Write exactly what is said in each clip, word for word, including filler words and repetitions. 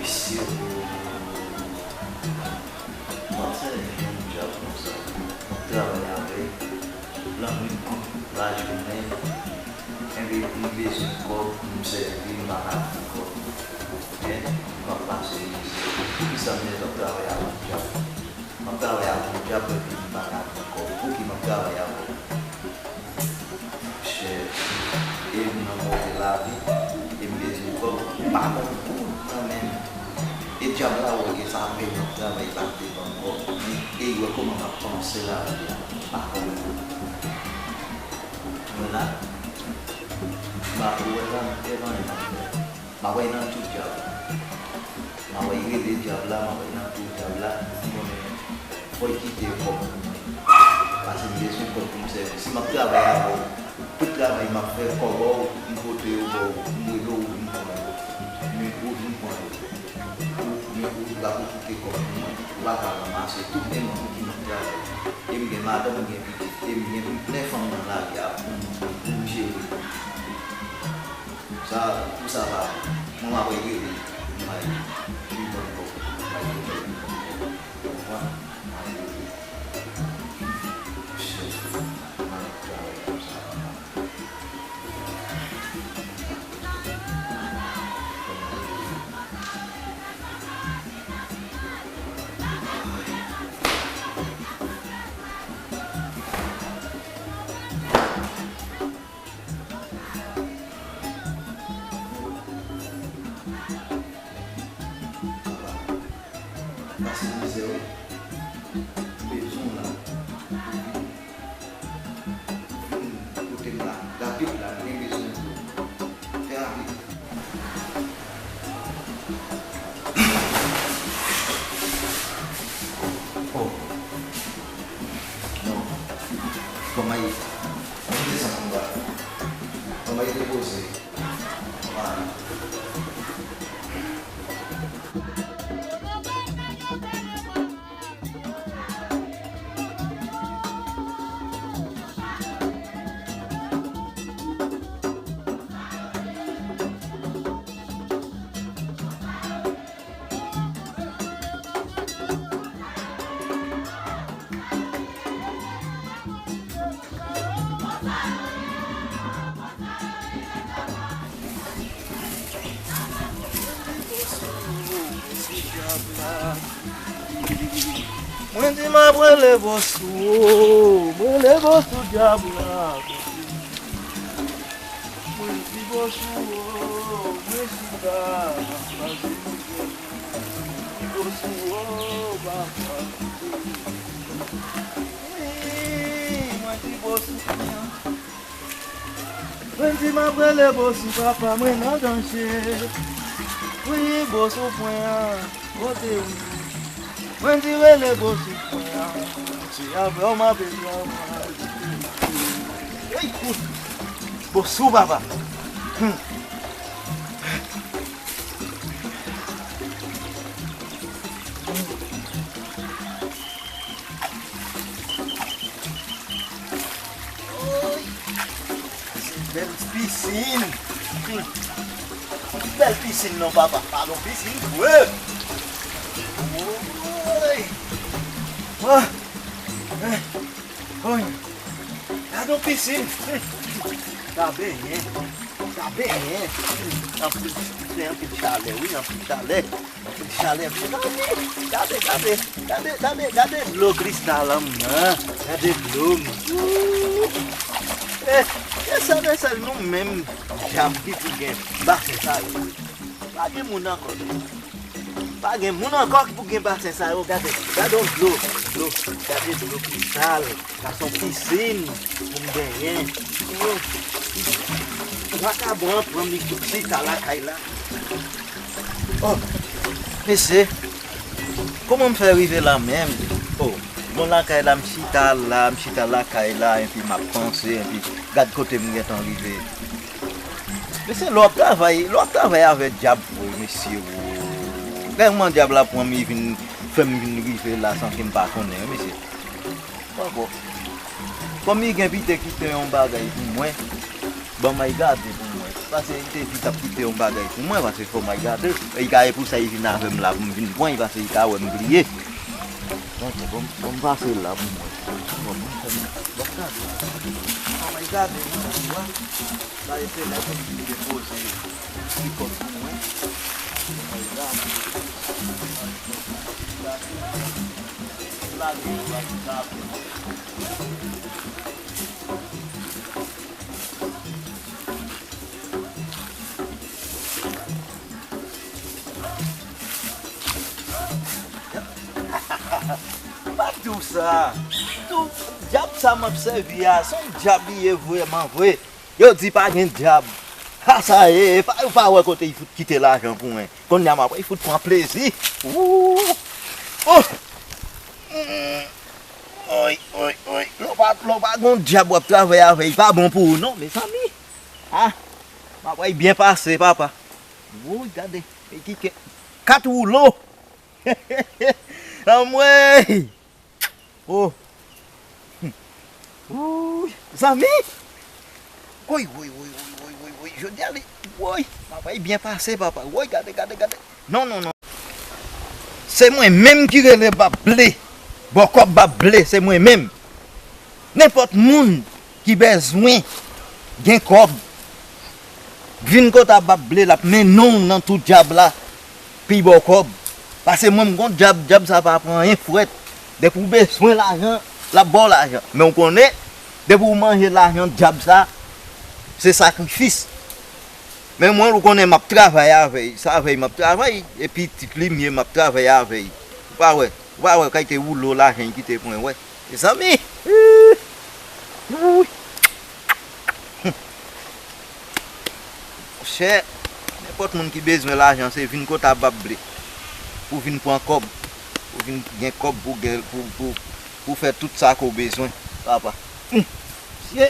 Mesye, ou panse yon djab konsa, m ap travay avè l, lannuit kon lajounen, enben m bezwen kòb pou m sèvi, m pa ka pran kòb. Men, m ap pase mizè. Poukisa m bezwen travay avè yon djab? M ap travay avè yon djab epi m pa ka pran kòb. Pouki m ap travay avè w? Chè, e m nan move lavi, e m bezwen kòb, m pa konn goud nan men m. E djab la wè ke sa fè m ap travay, pa vle ban m kòb. E l wè kòman m ap panse lavi a, m pa konn goud. Mwen la, m ap wè la, m te vanyan. M ap al nan tou djab. M ap al rele djab la, m ap al nan tou djab la. M konnen fò l kite kòb pou mwen. Paske m bezwen kòb pou m sèvi. Si m ap travay avè w, tout travay m ap fè, kòb ou, m pote yo ba w, m rele w, ou vin pran yo. Men ou vin pran yo. Ou, men ou pa pou kite kòb pou mwen. Ou pa ka ranmase. Tout men mwen pou ki m ap travay. E m gen madanm, m gen pitit. E m gen nèf fanm nan lari a pou m, pou m jere. Sa, pou sa va, mwen m ap rele, m al, li ban m kòb, m al rele, li ban m kòb. Ou konprann? M al rele. Chèf, mwen travay konsa. Papa, pase mizè wi. M bezwen w la. Vin kote m la. Rapid la, m gen bezwen w. Fè rapid. Oh. Non. Kòman ye? Kòman ye sa konba? Kòman ye depoze? Kòman? Mwen di m ap rele bòs ou, m rele bòs ou dyab la. Mwen di bòs ou, mwen chita, m ap pase mizè. Bòs ou, papa. Wi, mwen di bòs ou pran. Mwen di m ap rele bòs ou, papa, mwen nan danje. Wi, bòs ou pran an, kote ou ye? Mwen di rele bòs ou pran an, se avè w m ape travay. Ey, kout! Bòs ou, papa. Hmm. Oy! Se bèl pisin. Hmm. Bèl pisin non, papa. Pa gon pisin vre. Oy! Ah! Eh! Oy! Gade yon pisin. Hmm. Ka benyen. Ka benyen. Hmm. Anpil, fè anpil chalè, wi, anpil chalè. Anpil chalè. Gade, gade, gade, gade, gade, gade dlo kristal an m nan. Gade dlo m. Ooh. Eh, e sa, e sa, nou menm, djab ki pou gen basen sa yo. Pa gen moun ankò. Pa gen moun ankò ki pou gen basen sa yo. Gade, gade yon dlo, dlo, gade dlo kristal. Sa se yon pisin pou m benyen. Oh. Vakabon an pran m, li chita lakay la. Oh, mesye, kòman m fè rive la menm? Oh, bon, lakay la, m chita la, m chita lakay la, epi m ap panse, epi gad kote m gentan rive. Mesye, lè w ap travay, lè w ap travay avè dyab vre, mesye, wo. Gade kòman dyab la pran m, li vin fè m vin rive la san ke m pa konnen, wi, mesye. Ankò. Kòm li gen pite kite yon bagay pou mwen, ban m al gade pou mwen. Paske li te di l t ap kite yon bagay pou mwen, paske fò m al gade. E li ka e pou sa li vin avè m la pou m vin pran li, paske li ka wè m bliye. Bon, bon, bon, m pase la pou mwen. Bon, bon, fè m, bon, gade. Fò m al gade, mwen, ou wè. Sa e se la pou m vin depoze ti kòb pou mwen. Fò m al gade. Gade. Lage yo la pou sa. M pa di w sa. Tou dyab sa m ap sèvi a, se yon dyab li ye vrèman vre. Yo di pa gen dyab. Ha, sa ye, e pa, ou pa wè kote li fout kite lajan pou mwen. Kounye a m ap wè li fout pran plezi. Wou! Oh! Mm. Oy, oy, oy. Lè w pa, lè w pa gon dyab w ap travay avè l, pa bon pou ou non, mezanmi. Ah, m ap wè l byen pase, papa. Woy, gade, e ki ke, kat woulo. Anmwey! Oh! Wouy! Zanmi! Woy, woy, woy, jodi a li, woy! Papa, li byen pase, papa. Woy, gade, gade, gade. Non, non, non. Se mwen menm ki rele Bab Ble. Bòkòb Bab Ble, se mwen menm. Nenpòt moun ki bezwen gen kòb, vin kòt a Bab Ble, l ap mennen w nan twou dyab la, pou l ba w kòb. Paske mwen, m gon dyab, dyab sa pa pran anyen frèt. Depi w bezwen lajan, l ap ba w lajan. Men w konnen, depi w manje lajan dyab sa, se sakrifis. Men mwen, ou konnen, m ap travay avè l. Se avè l m ap travay. E pitit li m ye, m ap travay avè l. Ou pa wè? Ou pa wè kalite woulo lajan l kite pou mwen, wè? Mezanmi! Wouy! Monchè, nenpòt moun ki bezwen lajan, se vin kòt a Bab Ble. Pou vin pran kòb. Pou vin gen kòb pou gen, pou, pou, pou fè tout sa ke w bezwen, papa. Hum. Mesye,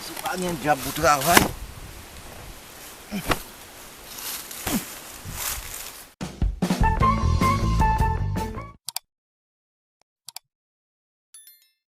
si w pa gen dyab pou travay. Hum.